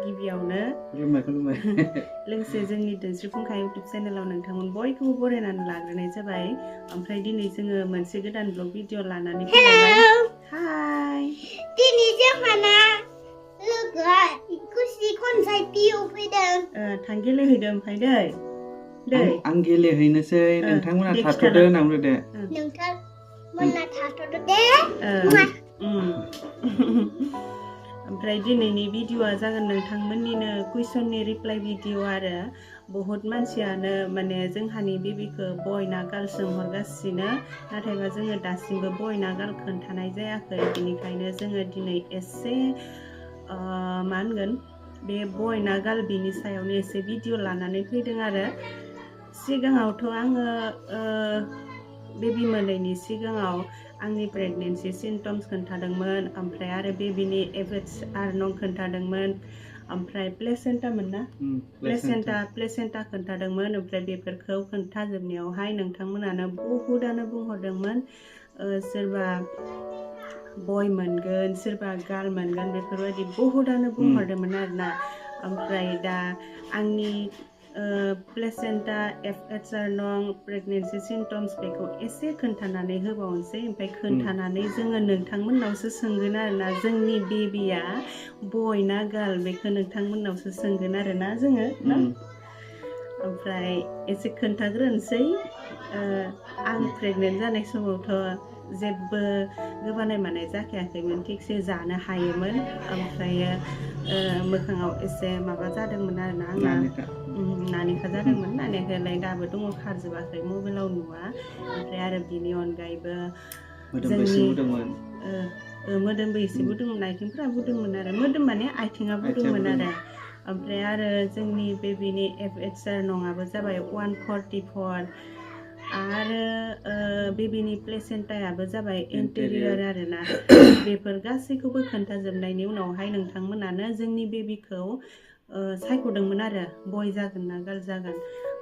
गिबियावनो खुलुमबाय लोगोसे जोंनि दोनस्रि फुंखा इउटुब चेनेलाव नोंथांमोन बयखौबो बरायनानै लाग्रोनाय जाबाय। ओमफ्राय दिनै जोङो मोनसे गोदान ब्लग भिडिअ लानानै फैबाय। हाय दिनै जोंहाना लोगोआ खुसि कनसार्टआव फैदों। थां गेलेहैदों ओमफ्राय दै आं गेलेहैनोसै नोंथांमोना थाथ'दो होनना बुंदो दे। नोंथांमोना थाथ'दो दे। ओमफ्राय दिनैनि भिडिअआ जागोन नोंथांमोननिनो कुइसननि रिप्लाइ भिडिअ आरो बहुत मानसियानो माने जोंहानि बेबिखौ बय ना गार्ल सोंहरगासिनो नाथायबा जोङो दासिमबो बय ना गार्ल खोन्थानाय जायाखै। बेनिखायनो जोङो दिनै एसे मा होनगोन बे बय ना गार्ल बिनि सायावनो एसे भिडिअ लानानै फैदों आरो सिगाङावथ' आङो बेबि मोनैनि सिगाङाव आंनि प्रेगनेन्सि सिम्पटम्स खोन्थादोंमोन ओमफ्राय आरो बेबिनि एफएचआर नं खोन्थादोंमोन ओमफ्राय प्लेसेन्टामोन ना प्लेसेन्टा खोन्थादोंमोन। ओमफ्राय बेफोरखौ खोन्थाजोबनायावहाय नोंथांमोनानो बहुदानो बुंहरदोंमोन सोरबा बय मोनगोन सोरबा गार्ल मोनगोन बेफोरबायदि बहुदानो बुंहरदोंमोन आरोना। ओमफ्राय दा आंनि प्लेसेन्टा एफएचआर नं प्रेगनेन्सि सिम्पटम्स बेखौ एसे खोन्थानानै होबावनोसै। ओमफ्राय खोन्थानानै जोङो नोंथांमोननावसो सोंगोन आरोना जोंनि बेबिया बय ना गार्ल बेखौ नोंथांमोननावसो सोंगोन आरोना जोङो ना। ओमफ्राय एसे खोन्थाग्रोनोसै आं प्रेगनेन्ट जानाय समावथ' जेबो गोबानाय मानाय जाखायाखैमोन थिगसे जानो हायोमोन। ओमफ्राय मोखाङाव एसे माबा जादोंमोन आरोना आंना नानिखा जादोंमोन। नानिखालाय दाबो दङ खारजोबाखै मबाइलाव नुवा। ओमफ्राय आरो बिनि अनगायैबो जोंनि मोदोमबो एसे बुदोंमोन आथिंफोरा बुदोंमोन आरो मोदोम माने आथिङा बुदोंमोन आरो। ओमफ्राय आरो जोंनि बेबिनि एफएचआर नङाबो जाबाय 144 आरो बेबिनि प्लेसेन्टायाबो जाबाय एन्टेरियर आरोना। बेफोर गासैखौबो खोन्थाजोबनायनि उनावहाय नोंथांमोनानो जोंनि बेबिखौ सायख'दोंमन आरो बय जागोन ना गार्ल जागोन।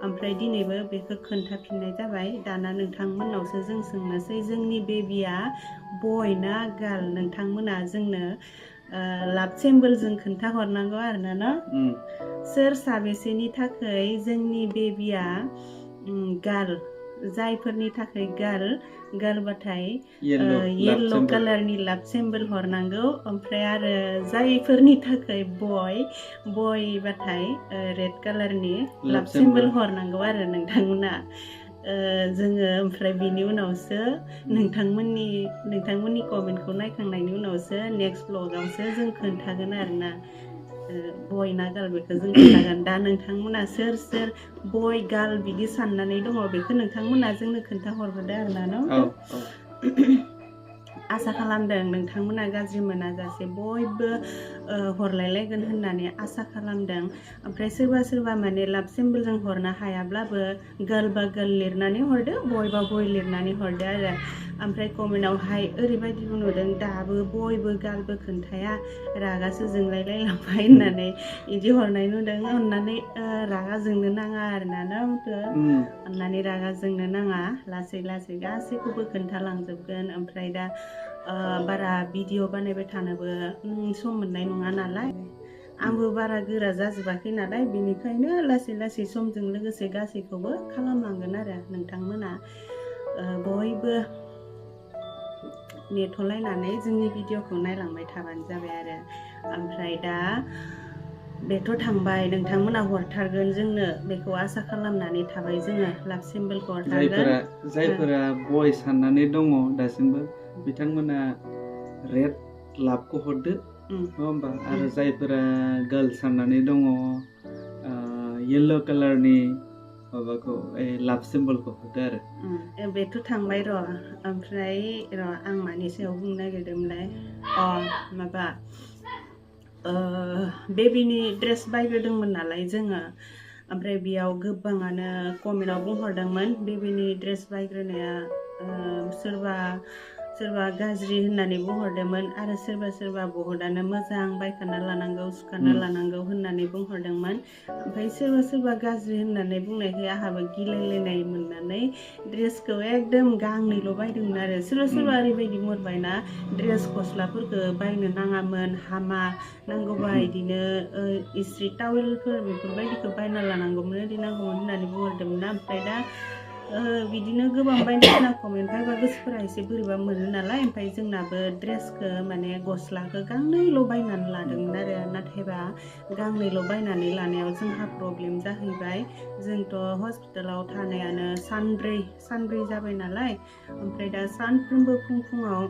ओमफ्राय दिनैबो बेखौ खोन्थाफिननाय जाबाय। दाना नोंथांमोननावसो जों सोंनोसै जोंनि बेबिया बय ना गार्ल नोंथांमोना जोंनो लाभ सिम्बलजों खोन्थाहरनांगौ आरोना न सोर साबेसेनि थाखाय जोंनि बेबिया गार्ल जायफोरनि थाखाय गार्लबाथाय येल्ल' कालारनि लाभ सिम्बल हरनांगौ। ओमफ्राय आरो जायफोरनि थाखाय बयबाथाय रेड कालारनि लाभ सिम्बल हरनांगौ आरो नोंथांमोना जोङो। ओमफ्राय बिनि उनावसो नोंथांमोननि कमेन्टखौ नायखांनायनि उनावसो नेक्स्ट ब्लगावसो जों खोन्थागोन आरोना बय ना गार्ल बेखौ जों खोन्थागोन। दा नोंथांमोना सोर बय गार्ल बिदि साननानै दङ बेखौ नोंथांमोना जोंनो खोन्थाहरग्रोदो आरोना न। आसा खालामदों नोंथांमोना गाज्रि मोनाजासे बयबो हरलायलायगोन होननानै आसा खालामदों। ओमफ्राय सोरबा माने लाभ सिम्बलजों हरनो हायाब्लाबो गार्लबा गार्ल लिरनानै हरदो बयबा बय लिरनानै हरदो आरो। ओमफ्राय कमेन्टआवहाय ओरैबायदिबो नुदों दाबो बयबो गार्लबो खोन्थाया रागासो जोंलायलायलांबाय होननानै बिदि हरनाय नुदों। अननानै रागा जोंनो नाङा आरोना अननानै रागा जोंनो नाङा लासै लासै गासैखौबो खोन्थालांजोबगोन। ओमफ्राय दा बारा भिडिअ बानायबाय थानोबो सम मोननाय नङा नालाय आंबो बारा गोरा जाजोबाखै नालाय बेनिखायनो लासै लासै समजों लोगोसे गासैखौबो खालामलांगोन आरो नोंथांमोना बयबो नेथ'लायनानै जोंनि भिडिअखौ नायलांबाय थाबानो जाबाय आरो। ओमफ्राय दा बेथ' थांबाय नोंथांमोना हरथारगोन जोंनो बेखौ आसा खालामनानै थाबाय जोङो लाभ सिम्बलखौ हरथारगोन। जायफोरा बय साननानै दङ दासिमबो बिथांमोना रेड लाभखौ हरदो नङा होमबा। आरो जायफोरा गार्ल साननानै दङ येल्ल' कालारनि माबाखौ लाभ सिम्बलखौ हरदो आरो। बेथ' थांबाय र'। ओमफ्राय आं मानि सायाव बुंनो नागिरदोंमोनलाय माबा बेबिनि ड्रेस बायग्रोदोंमोन नालाय जोङो। ओमफ्राय बेयाव गोबाङानो कमेन्टआव बुंहरदोंमोन बेबिनि ड्रेस बायग्रोनाया सोरबा गाज्रि होननानै बुंहरदोंमोन आरो सोरबा बहुदानो मोजां बायखाना लानांगौ सुखाना लानांगौ होननानै बुंहरदोंमोन ओमफ्राय सोरबा गाज्रि होननानै बुंनायखाय आंहाबो गिलायलायनाय मोननानै ड्रेसखौ एकदम गांनैल' बायदोंमोन आरो सोरबा ओरैबायदि बुंहरबायना ड्रेस गस्लाफोरखौ बायनो नाङामोन हामा नांगौबा इदिनो इस्ट्रि टावेलफोर बेफोरबायदिखौ बायना लानांगौमोन ओरै नांगौमोन होननानै बुंहरदोंमोन ना ओमफ्राय दा बिदिनो गोबां बायदिसिना कमेन्ट फायबा गोसोफोरा एसे बोरैबा मोनो नालाय ओमफ्राय जोंनाबो ड्रेसखौ माने गस्लाखौ गांनैल' बायनानै लादोंमोन आरो नाथायबा गांनैल' बायनानै लानायाव जोंहा प्रब्लेम जाहैबाय जोंथ' हस्पिटालाव थानायानो सानब्रै जाबाय नालाय ओमफ्राय दा सानफ्रोमबो फुङाव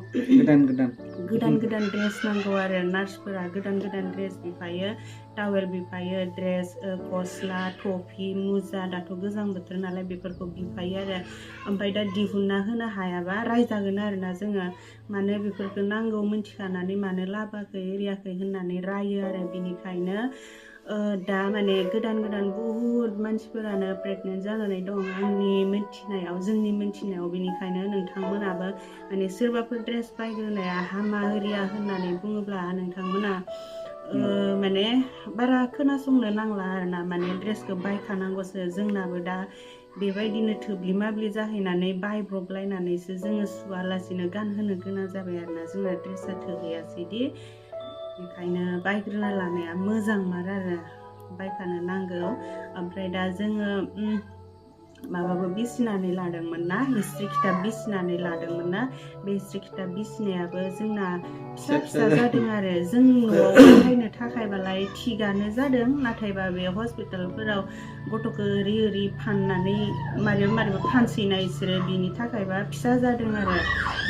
गोदान ड्रेस नांगौ आरो नार्सफोरा गोदान ड्रेस बिफायो टावेल बिफायो ड्रेस गस्ला टफि मुजा दाथ' गोजां बोथोर नालाय बेफोरखौ बिफायो आरो ओमफ्राय दा दिहुनना होनो हायाबा रायजागोन आरोना जोङो मानो बेफोरखौ नांगौ मिन्थिखानानै मानो लाबोआखै एरियाखै होननानै रायो आरो बिनिखायनो दा माने गोदान बुहुद मानसिफोरानो प्रेगनेन्ट जानानै दं जोंनि मिन्थिनायाव बेनिखायनो नोंथांमोनाबो माने सोरबाफोर ड्रेस बायग्रोनाया हामा एरिया होननानै बुङोब्ला नोंथांमोना माने बारा खोनासंनो नांला आरोना माने ड्रेसखौ बायखानांगौसो जोंनाबो दा बेबायदिनो थोब्लि माब्लि जाहैनानै बायब्रबलायनानैसो जोङो सुवालासिनो गानहोनो गोनां जाबाय आरोना जोंना ड्रेसा थोहैयासैदि बेखायनो बायग्रोना लानाया मोजांमार आरो बायखानो नांगौ ओमफ्राय दा जोङो माबाबो बिसिनानै लादोंमोन ना हिस्ट्रि खिताब बिसिनानै लादोंमोन ना बे हिस्ट्रि खिताब बिसिनायाबो जोंना फिसा जादों आरो जों न'आव बाहायनो थाखायबालाय थिगानो जादों नाथायबा बे हस्पिटालफोराव गथ'खौ ओरै फाननानै मारैबा फानसैना इसोरो बिनि थाखायबा फिसा जादों आरो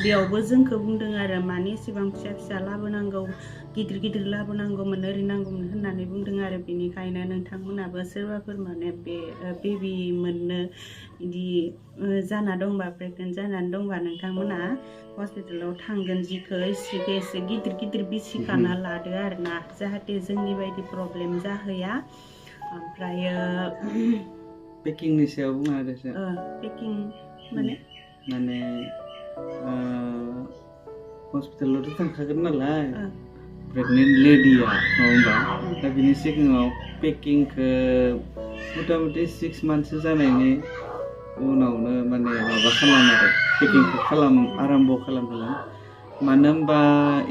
बेयावबो जोंखौ बुंदों आरो माने एसेबां फिसा लाबोनांगौ गिदिर लाबोनांगौमोन ओरै नांगौमोन होननानै बुंदों आरो बेनिखायनो नोंथांमोनाबो सोरबाफोर माने बे बेबि मोननो बिदि जाना दंबा प्रेगनेन्ट जानानै दंबा नोंथांमोना हस्पिटालाव थांगोन जिखौ हिस्ट्रिखौ एसे गिदिर बिसिखाना लादो आरोना जाहाथे जोंनि बायदि प्रब्लेम जाहैया ओमफ्रायो पेकिंनि सायाव बुङा आरो पेकिं माने हस्पिटालावथ' थांखागोन नालाय प्रेगनेन्ट लेडिया नङा होमबा दा बिनि सिगाङाव पेकिंखौ मथा मथि 6 मान्थसो जानायनि उनावनो माने माबा खालाम आरो पेकिंखौ आराम्भ खालाम मानो होनबा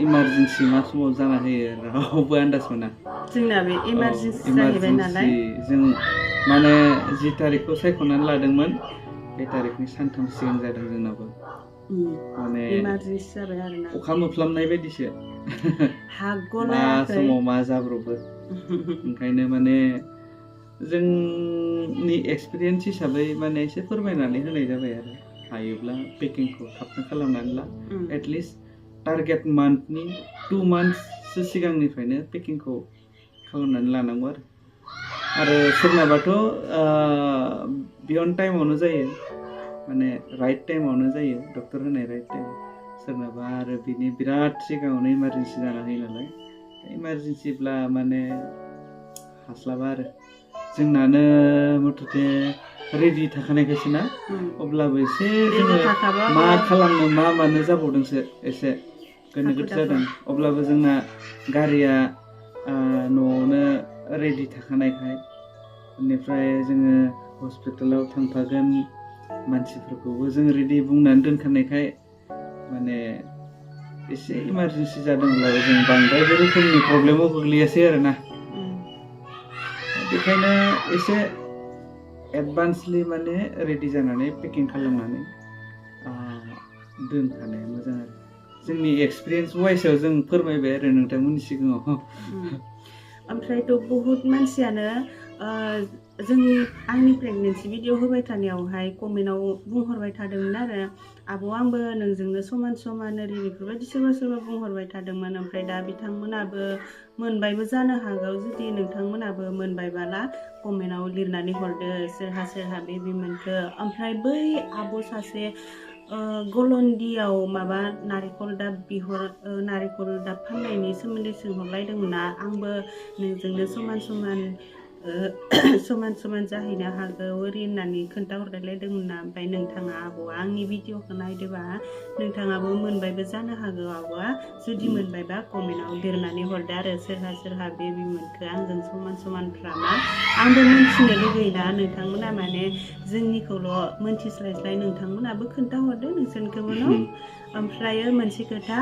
इमारजेन्सि मा समाव जाना होयो रावबो आन्दाज मोना जोंना बे इमारजेन्सि जाहैबाय नालाय जों माने जि तारिखखौ सायख'नानै लादोंमोन बे तारिखनि सानथाम सिगां जादों जोंनाबो माने इमारजेन्सि जाबाय आरोना अखा मोफ्लामनाय बायदिसो मा समाव मा जाब्रबो ओंखायनो माने जोंनि एक्सपिरियेन्स हिसाबै माने एसे फोरमायनानै होनाय जाबाय आरो हायोब्ला पेकिंखौ थाबनो खालामनानै ला एटलिस्ट टारगेट मान्थनि 2 मान्थसो सिगांनिफ्रायनो पेकिंखौ खालामनानै लानांगौ आरो सोरनाबाथ' बियन्ड टाइमावनो जायो माने राइट टाइमावनो जायो डक्टर होनाय राइट टाइम सोरनाबा आरो बिनि बिराद सिगाङावनो इमारजेन्सि जाना होयो नालाय इमारजेन्सिब्ला माने हास्लाबा आरो जोंनानो मथथे रेडि थाखानायखायसो ना अब्लाबो एसे जोङो मा खालामनो मा मानो जाबावदोंसो एसे गोनो गोथो जादों अब्लाबो जोंना गारिया न'आवनो रेडि थाखानायखाय बेनिफ्राय जोङो हस्पिटालाव थांफागोन मानसिफोरखौबो जों रेडि बुंनानै दोनखानायखाय माने एसे इमारजेन्सि जादोंब्लाबो जों बांद्राय रोखोमनि प्रब्लेमाव गोग्लैयासै आरोना बेखायनो एसे एडभान्सलि माने रेडि जानानै पेकिं खालामनानै दोनखानाया मोजां आरो जोंनि एक्सपिरियेन्स वाइसआव जों फोरमायबाय आरो नोंथांमोननि सिगाङाव ओमफ्रायथ' बहुत मानसियानो आंनि प्रेगनेन्सि भिडिअ होबाय थानायावहाय कमेन्टआव बुंहरबाय थादोंमोन आरो आब' आंबो नोंजोंनो समान ओरै बेफोरबायदि सोरबा बुंहरबाय थादोंमोन ओमफ्राय दा बिथांमोनाबो मोनबायबो जानो हागौ जुदि नोंथांमोनाबो मोनबायबाला कमेन्टआव लिरनानै हरदो सोरहा बेबि मोनखो ओमफ्राय बै आब' सासे गलन्दियाव माबा नारेंखल दाब फाननायनि सोमोन्दै सोंहरलायदोंमोन ना आंबो नोंजोंनो समान हागौ समान समान जाहैनो हागौ ओरै होननानै खोन्थाहरलायलायदोंमोन ओमफ्राय नोंथाङा आब'आ आंनि भिडिअखौ नायदोबा नोंथाङाबो मोनबायबो जानो हागौ आब'आ जुदि मोनबायबा कमेन्टआव लिरनानै हरदो आरो सोरहा बेबि मोनखो आंजों समान समानफ्रामा आंबो मोनथिनो लुगैयोना नोंथांमोना माने जोंनिखौल' मोनथिस्लायस्लाय नोंथांमोनाबो खोन्थाहरदो नोंसोरखौबो न' ओमफ्रायो मोनसे खोथा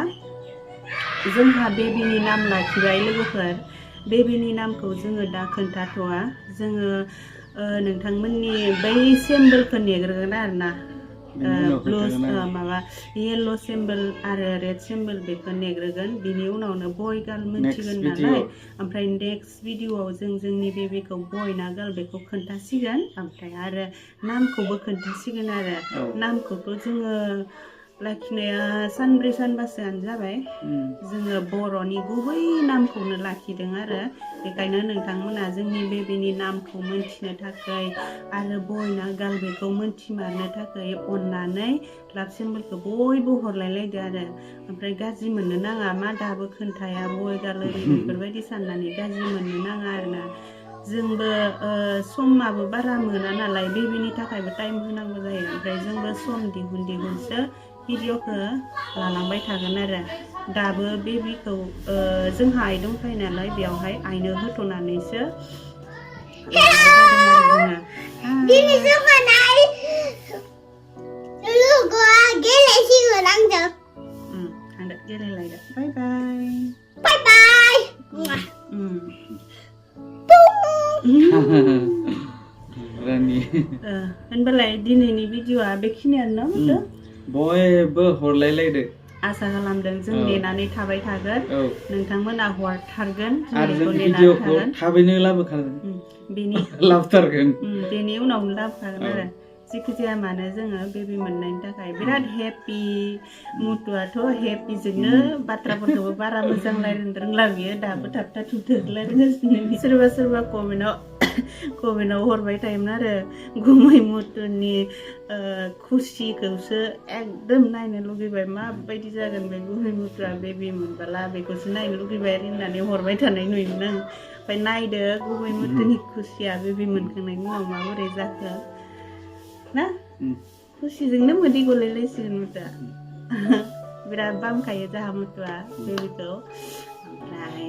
जोंहा बेबिनि नाम लाखिबाय लोगोफोर बेबिनि नामखौ जोङो दा खोन्थाथ'वा जोङो नोंथांमोननि बै सिम्बोलखौ नेग्रोगोन आरोना माबा येल्ल' सिम्बोल आरो रेड सिम्बोल बेखौ नेग्रोगोन बिनि उनावनो बय गार्ल मोनथिगोन नालाय ओमफ्राय नेक्स्ट भिडिअआव जों जोंनि बेबिखौ बय ना गार्ल बेखौ खोन्थासिगोन ओमफ्राय आरो नामखौबो खोन्थासिगोन आरो नामखौथ' जोङो लाखिनाया सानब्रै सानबासोआनो जाबाय जोङो बर'नि गुबै नामखौनो लाखिदों आरो बेखायनो नोंथांमोना जोंनि बेबिनि नामखौ मोनथिनो थाखाय आरो बय ना गार्ल बेखौ मोनथिमारनो थाखाय अननानै लाभ सिम्बोलखौ बयबो हरलायलायदो आरो ओमफ्राय गाज्रि मोननो नाङा मा दाबो खोन्थाया बय गार्ल ओरै बेफोरबायदि साननानै गाज्रि मोननो नाङा आरोना जोंबो समाबो बारा मोना नालाय बेबिनि थाखायबो टाइम होनांगौ जायो ओमफ्राय जोंबो सम दिहुनसो भिडिअखौ लालांबाय थागोन आरो दाबो बेबिखौ जोंहा आइ दंखायो नालाय बेयावहाय आइनो होथ'नानैसो दिनै जोंहाना लोगोआ गेलेसिगोन आंजों थांदो गेलेलायदो बाय बाय बाय बाय रानि होनबालाय दिनैनि भिडिअआ बेखिनियानो ना बयबो हरलायलायदो आसा खालामदों जों नेनानै थाबाय थागोन नोंथांमोना हरथारगोन आरो जों भिडिअखौ थाबैनो लाबोखागोन बेनि लाबोथारगोन बेनि उनावनो लाबोखागोन आरो जेखि जाया मानो जोङो बेबि मोननायनि थाखाय बिराद हेपि मुथुआथ' हेपिजोंनो बाथ्राफोरखौबो बारा मोजां रायज्लायनो रोंला बियो दाबो थाबथा थुबथा रायज्लायगासिनो सोरबा कमेन्टआव हरबाय थायोमोन आरो गुमै मुथुनि खुसिखौसो एकदम नायनो लुगैबाय माबायदि जागोन बे गुमै मुथुआ बेबि मोनबोला बेखौसो नायनो लुगैबाय होननानै हरबाय थानाय नुयोमोन आं ओमफ्राय नायदो गुबै मुथुनि खुसिया बेबि मोनखांनायनि उनाव माबोरै जाखो ना खुसिजोंनो मोदै गलायलायसिगोन मुथुआ बिराद बामखायो जाहा मुथुआ बेबिखौ ओमफ्राय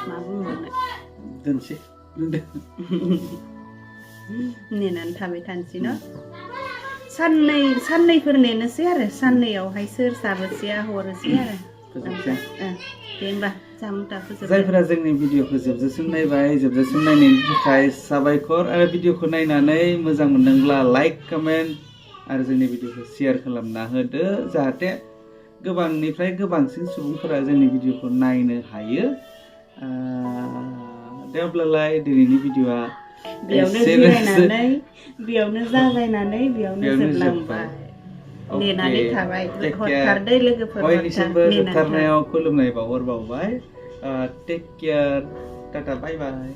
मा बुंबावनो दोनसै नेनानै थाबाय थानोसै न' साननैफोर नेनोसै आरो साननैयावहाय सोर साबोसेया हरोसै आरो दे होमबा जामुंटा फोजोबबाय जायफोरा जोंनि भिडिअखौ जोबजासिम नायबाय जोबजासिम नायनायनि थाखाय साबायखर आरो भिडिअखौ नायनानै मोजां मोनदोंब्ला लाइक कमेन्ट आरो जोंनि भिडिअखौ शेयार खालामना होदो जाहाथे गोबांनिफ्राय गोबांसिन सुबुंफोरा जोंनि भिडिअखौ नायनो हायो दे अब्लालाय दिनैनि भिडिअआ बेयावनो जागायनानै बेयावनो जोबलांबाय नेनानै थाबाय हरथारदै लोगोफोर बयनिसिमबो जोबथारनायाव खुलुमनाय बावहरबावबाय टेक केयार टाटा बाय बाय